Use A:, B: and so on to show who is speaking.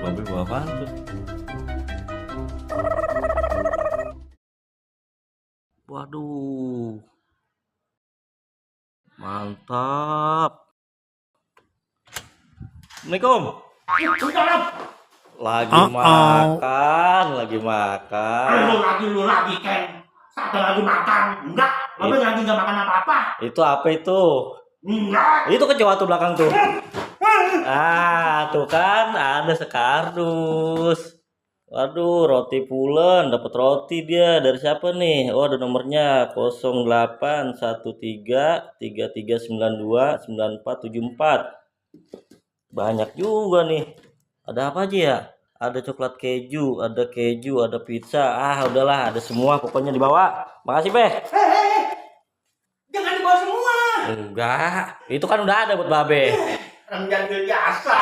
A: Babe bawa apaan tuh? Waduh, mantap. Assalamualaikum. Lagi makan, lagi makan.
B: Lu lagi Ken. Satu lagi makan. Enggak, Babe lagi nggak makan apa-apa.
A: Itu apa itu?
B: Enggak.
A: Itu kecoa tuh belakang tuh. Ah, tuh kan ada sekardus. Waduh, roti pulen, dapat roti dia dari siapa nih? Oh, ada nomornya 081333929474. Banyak juga nih. Ada apa aja ya? Ada coklat keju, ada pizza. Ah, udahlah, ada semua pokoknya dibawa. Makasih, Beh.
B: Jangan dibawa semua.
A: Enggak, itu kan udah ada buat Babe.
B: Orang jadil biasa.